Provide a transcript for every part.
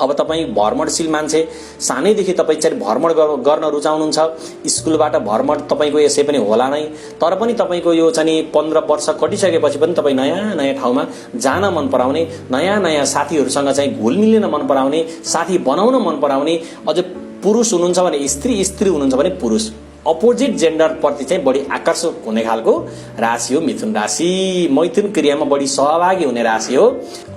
अब तपाईँ भ्रमणशील मान्छे, सानैदेखि तपाईँ चाहिँ भ्रमण गर्न रुचाउनुहुन्छ, स्कुलबाट भ्रमण तपाईँको यसै पनि होला नै, तर पनि तपाईँको यो चाहिँ 15 वर्ष कटिसकेपछि पनि तपाईँ नयाँ नयाँ ठाउँमा जान मन पराउने, नयाँ नयाँ साथीहरूसँग चाहिँ घुलमिलिन मन पराउने, साथी बनाउन मन पराउने, अझ पुरुष हुनुहुन्छ भने स्त्री, स्त्री हुनुहुन्छ भने पुरुष, अपोजिट जेन्डर प्रति चाहिँ बढी आकर्षक हुने खालको राशि हो मिथुन राशि। मैथुन क्रियामा बढी सहभागी हुने राशि हो।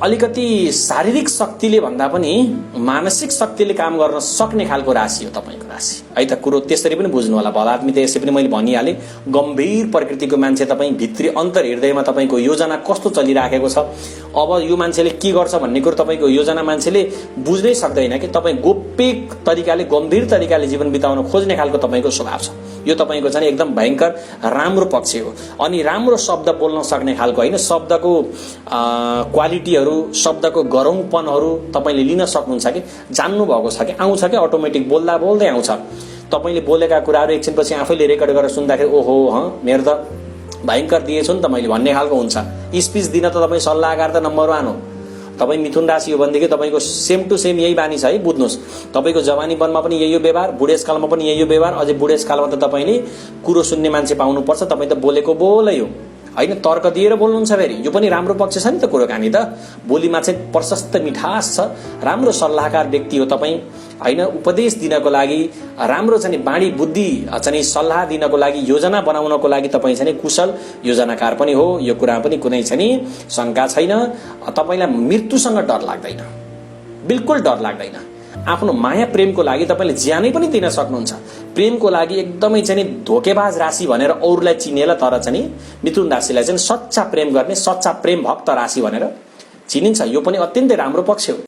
अलिकति शारीरिक शक्तिले भन्दा पनि मानसिक शक्तिले काम गर्न सक्ने खालको राशि हो तपाईको राशि है त। कुरो त्यसरी पनि बुझ्नु होला। भलात्मी त यसै पनि मैले भनिहालेँ, गम्भीर प्रकृतिको मान्छे तपाईँ, भित्री अन्तर हृदयमा तपाईको योजना कस्तो चलिराखेको छ, अब यो मान्छेले के गर्छ भन्ने कुरो तपाईको योजना मान्छेले बुझ्नै सक्दैन कि तपाईँ गोप्य तरिकाले, गम्भीर तरिकाले जीवन बिताउन खोज्ने खालको तपाईको स्वभाव छ। यो तपाईको चाहिँ एकदम भयंकर राम्रो पक्ष हो। अनि राम्रो शब्द बोल्न सक्ने खालको हैन, शब्दको क्वालिटीहरू, शब्दको गरौँपनहरू तपाईले लिन सक्नुहुन्छ कि जान्नु भएको छ कि आउँछ कि अटोमेटिक बोल्दा बोल्दै आउँछ। तपाईले बोलेका कुराहरू एकछिनपछि आफैले रेकर्ड गरेर सुन्दाखेरि ओहो मेरो त भयंकर दिएछु नि त मैले भन्ने खालको हुन्छ। स्पिच दिन त तपाईँ सल्लाहकार त नम्बर 1 हो। तपाईँ मिथुन राशि हो भनेदेखि तपाईको सेम टु सेम यही बानी छ है, बुझ्नुहोस्। तपाईको जवानी वनमा पनि यही हो व्यवहार, बुढेसकालमा पनि यही हो व्यवहार, अझै बुढेसकालमा त तपाईले कुरो सुन्ने मान्छे पाउनुपर्छ। तपाईँ त बोलेको बोलै हो हैन, तर्क दिएर बोल्नुहुन्छ फेरि, यो पनि राम्रो पक्ष छ नि त कुराकानी त। बोलीमा चाहिँ प्रशस्त मिठास छ, राम्रो सल्लाहकार व्यक्ति हो तपाईँ हैन। उपदेश दिनको लागि, राम्रो चाहिँ बाणी बुद्धि चाहिँ सल्लाह दिनको लागि, योजना बनाउनको लागि तपाईँ चाहिँ कुशल योजनाकार पनि हो। यो कुरा पनि कुनै चाहिँ शंका छैन। तपाईलाई मृत्युसँग डर लाग्दैन, बिल्कुल डर लाग्दैन। आफ्नो माया प्रेमको लागि तपाईले ज्यानै पनि दिन सक्नुहुन्छ। प्रेमको लागि एकदमै चाहिँ धोकेबाज राशि भनेर अरूलाई चिनेला, तर चाहिँ मिथुन राशिलाई चाहिँ सच्चा प्रेम गर्ने, सच्चा प्रेम भक्त राशि भनेर चिनिन्छ। यो पनि अत्यन्तै राम्रो पक्ष हो।